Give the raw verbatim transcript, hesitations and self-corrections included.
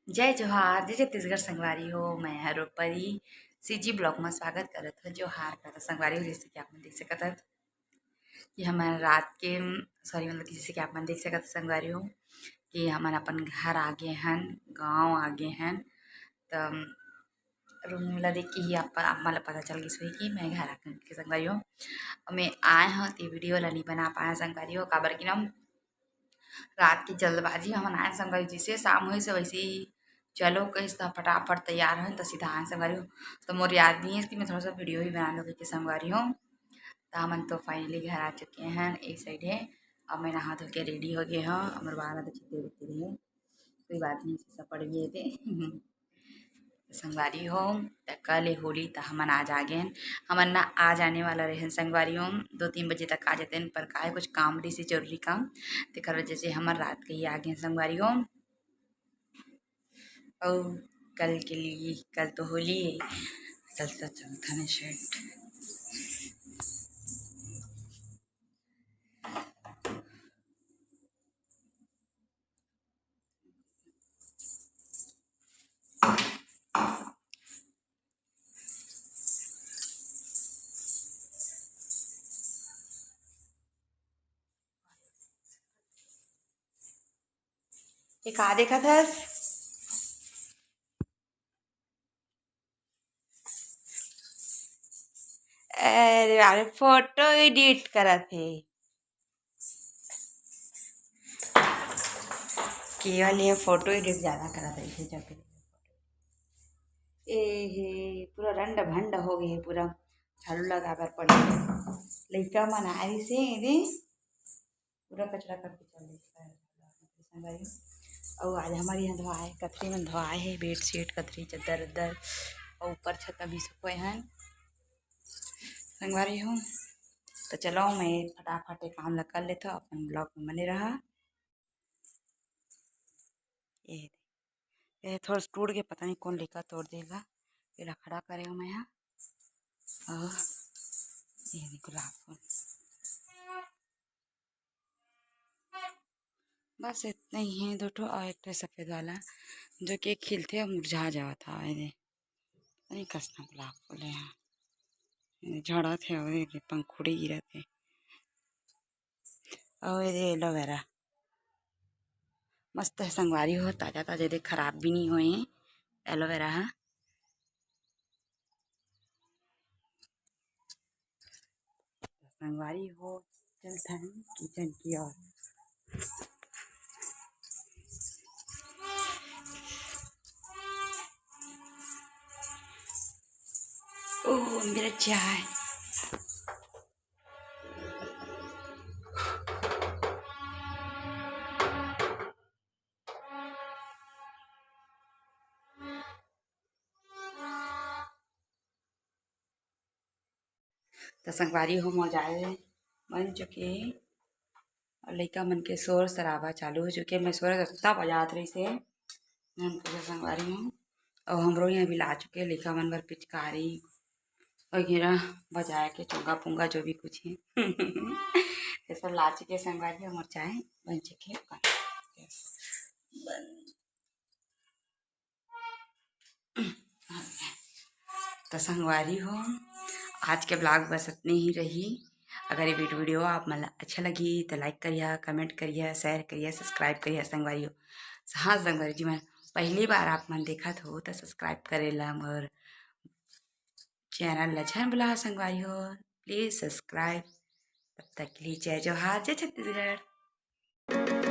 जय जोहार, जय छत्तीसगढ़ संगवारी हो। मैं हर परी सीजी ब्लॉग में स्वागत करत हूँ। जोहार करत संगवारी हो, जैसे कि आप मन देख सकत हव कि हमन रात के, सॉरी, मतलब कि जैसे कि आप मन देख सकत हव संगवारी हो कि हमन अपन घर आ गे हन, गाँव आ गे हन। त रूम ला देख के ही आप, आप मन ला पता चल गिस होही कि मैं घर आ के संगवारी हो। मैं आए हूँ, ते वीडियो ला नहीं बना पाया संगवारी हो, काबर कि ना रात के जल्दबाजी में हमन आए संगवारी, जैसे शाम होइस वैसे ही चलो कहिस त फटाफट तैयार होन त सीधा आए संगवारी हो। तो मोर याद नहीं है कि मैं थोड़ा सा वीडियो ही बना लूँ कि संगवारी हो। तो हमन तो फाइनली घर आ चुके हैं, एक साइड है। अब मैं नहा धो के रेडी हो गए हूँ, हमर बाल तो छितरे बितरे है, कोई बात नहीं, सब पड़ गए थे। संगवारी हो, त कल ए होली त हमन आज आ गेन। हमन ना आज आने वाला रहेन संगवारी हो, दो तीन बजे तक आ जातेन, पर काहे कुछ काम रहिस हे, जरूरी काम, तेकर वजह से हमन रात के ही आ गेन संगवारी हो। अउ कल के लिए, कल तो होली है, कल तो चलथन सेठ। ये का देखत हस? अरे, अरे, फोटो एडिट करत हे। केवल ये फोटो एडिट ज्यादा करत रहिथे, जब ए हे, पूरा रंड भंड हो गए हे, पूरा झाड़ू लगाबर पड़े। लइका मन आए से एदे पूरा कचरा करके चल देथे संगवारी। अउ आज हमर यहाँ धोआए, कथरी मन धोआए हे, बेडशीट, कथरी, चद्दर उद्दर, अउ ऊपर छत भी सुखोए हन संगवारी हो। तो चलो, मैं फटाफट ये काम ला कर लेथव, अपन ब्लॉग में बने रहा। ये, ये थोड़ा सा टूट गया, पता नहीं कौन लेकर तोड़ देगा। ये ला खड़ा करे हूँ मैं यहाँ। और ये देखो गुलाब फूल, बस इतना ही है, दो ठो और एक ठो सफेद वाला जो कि खिलथे और मुरझा जावत हवे। ये नहीं, कसना गुलाब फूल है यहाँ, ये झड़त है और ये पंखुड़ी गिरत है। और ये एलोवेरा मस्त है संगवारी हो, ताजा ताजा, देख खराब भी नहीं होए एलोवेरा है। संगवारी हो, चलथन किचन की ओर। ओ, मेरा चाय। त संगवारी हो, मोर जाए बन चुके हे। अउ लइका मन के शोर शराबा चालू हो चुके हे। मैं शोर अतना बजात रहिस हे, मैं पूजा संगवारी हो। अउ हमरो यहाँ भी ला चुके हे लइका मन बर पिचकारी वगैरह, बजाए के चोंगा पोंगा जो भी कुछ हे। ये सब ला चुके हे संगवारी हो, मोर चाय बन चुके हे। बन। त संगवारी हो, आज के ब्लॉग बस अतने ही रही। अगर ये वीडियो आप मन ला अच्छा लगी त लाइक करिहा, कमेंट करिहा, शेयर करिहा, सब्सक्राइब करिहा संगवारी हो। हाँ संगवारी जी, मैं पहली बार आप मन देखत हो त सब्सक्राइब करे ला मोर चैनल ला झन भुला संगवारी हो, प्लीज सब्सक्राइब। तब तक के लिए जय जोहार, जय छत्तीसगढ़।